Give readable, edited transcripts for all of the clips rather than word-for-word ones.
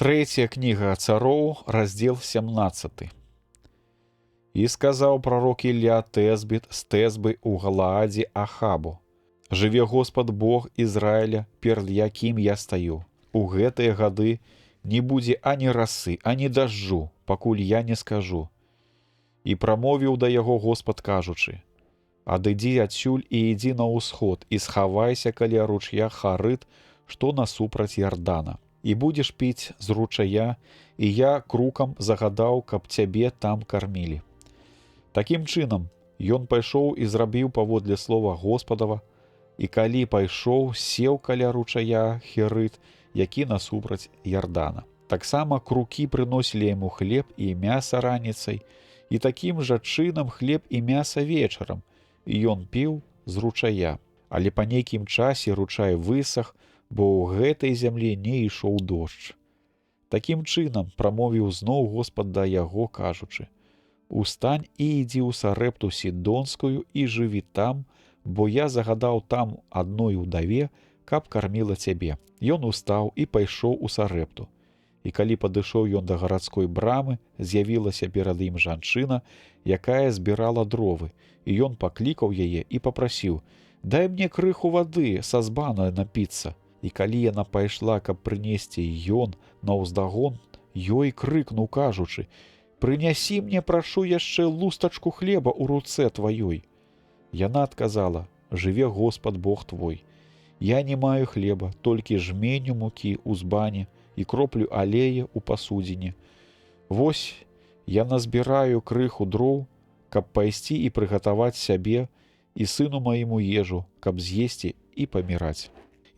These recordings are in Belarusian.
Трэцяя кніга Цароў, раздзел 17. І сказаў прарок Ілля Тэзбіт з Тэзбы ў Галаадзе Ахабу: Жыве Госпад Бог Ізраіля, перад якім я стаю. У гэтыя гады не будзе ані расы, ані дажджу, пакуль я не скажу. І прамовіў да яго Госпад, кажучы: Адыдзі адсюль і ідзі на ўсход і схавайся каля ручья Харыт, што насупраць Ярдана. І будзеш піць з ручая, і я крукам загадаў, каб цябе там кармілі. Такім чынам, ён пайшоў і зрабіў паводле слова Госпадава, і калі пайшоў, сеў каля ручая Херыт, які насупраць Ярдана. Таксама крукі прыносілі яму хлеб і мяса раніцай, і такім жа чынам хлеб і мяса вечарам, і ён піў з ручая. Але па нейкім часе ручай высах, бо ў гэтай зямлі не ішоў дождж. Такім чынам прамовіў зноў Госпад да яго, кажучы: Устань і ідзі ў Сарэпту Сідонскую і жыві там, бо я загадаў там адной удаве, каб карміла цябе. Ён устаў і пайшоў у Сарэпту. І калі падышоў ён да гарадской брамы, з'явілася перад ім жанчына, якая збірала дровы, і ён паклікаў яе і папрасіў: « Дай мне крыху вады са збана напіцца. І калі яна пайшла, каб прынесці, ён на ўздагон ёй крыкнуў, кажучы: « Прынясі мне, прашу, яшчэ лустачку хлеба ў руцэ тваёй. Яна адказала: Жыве Госпад Бог твой. Я не маю хлеба, толькі жменю мукі ў збане і кроплю алея ў пасудзіне. Вось я назбіраю крыху дроў, каб пайсці і прыгатаваць сябе і сыну майму ежу, каб з'есці і паміраць.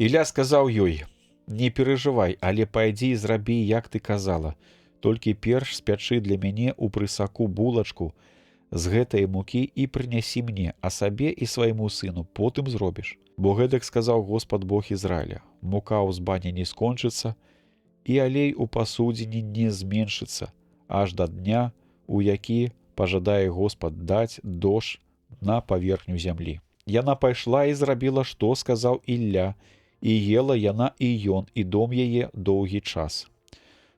Ілля сказаў ёй: « Не перажывай, але пайдзі і зрабі, як ты казала, толькі перш спячы для мяне ў прысаку булачку з гэтай мукі і прынясі мне, а сабе і свайму сыну потым зробіш. Бо гэтак сказаў Госпад Бог Ізраіля: мука ў збане не скончыцца, і алей у пасудзіне не зменшыцца, аж да дня, у які пажадае Госпад даць дождж на паверхню зямлі. Яна пайшла і зрабіла, што сказаў Ілля, і ела яна і ён, і дом яе доўгі час.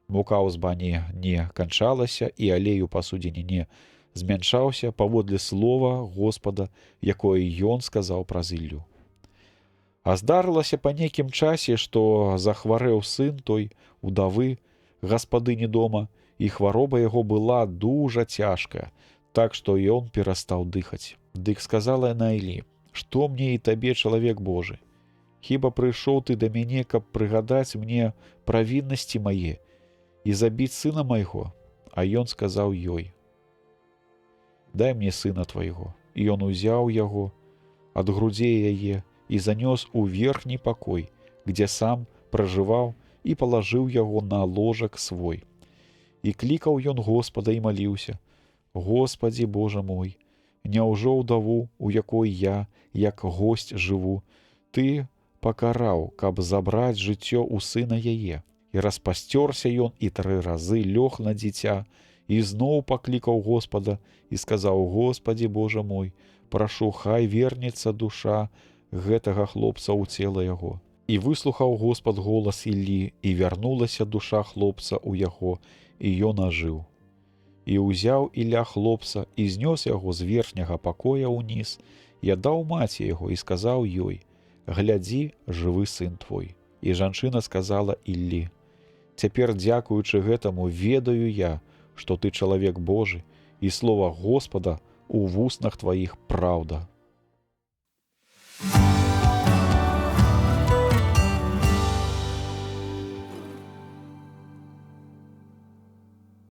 Мука ў збане не канчалася, і алей у пасудзіне не змяншаўся паводле слова Госпада, якое ён сказаў праз Іллю. А здарылася па нейкім часе, што захварэў сын той удавы, гаспадыні дома, і хвароба яго была дужа цяжкая, так што ён перастаў дыхаць. Дык сказала яна Іллі: « Што мне і табе, чалавек Божы? Хіба прыйшоў ты да мяне, каб прыгадаць мне правіннасці мае і забіць сына майго?» А ён сказаў ёй: « Дай мне сына твайго. І ён узяў яго ад грудзей яе і занёс у верхні пакой, дзе сам пражываў, і палажыў яго на ложак свой. І клікаў ён Госпада і маліўся: « Госпадзі Божа мой, няўжо ўдаву, у якой я, як госць, жыву, ты пакараў, каб забраць жыццё ў сына яе?» І распасцёрся ён і тры разы лёг на дзіця, і зноў паклікаў Госпада і сказаў: « Госпадзі Божа мой, прашу, хай вернецца душа гэтага хлопца ў цела яго. І выслухаў Госпад голас Іллі, і вярнулася душа хлопца ў яго, і ён ажыў. І ўзяў Ілля хлопца і знёс яго з верхняга пакоя ўніз, і аддаў маці яго і сказаў ёй: « Глядзі, жывы сын твой. І жанчына сказала Іллі: « Цяпер, дзякуючы гэтаму, ведаю я, што ты чалавек Божы, і слова Госпада ў вуснах тваіх праўда.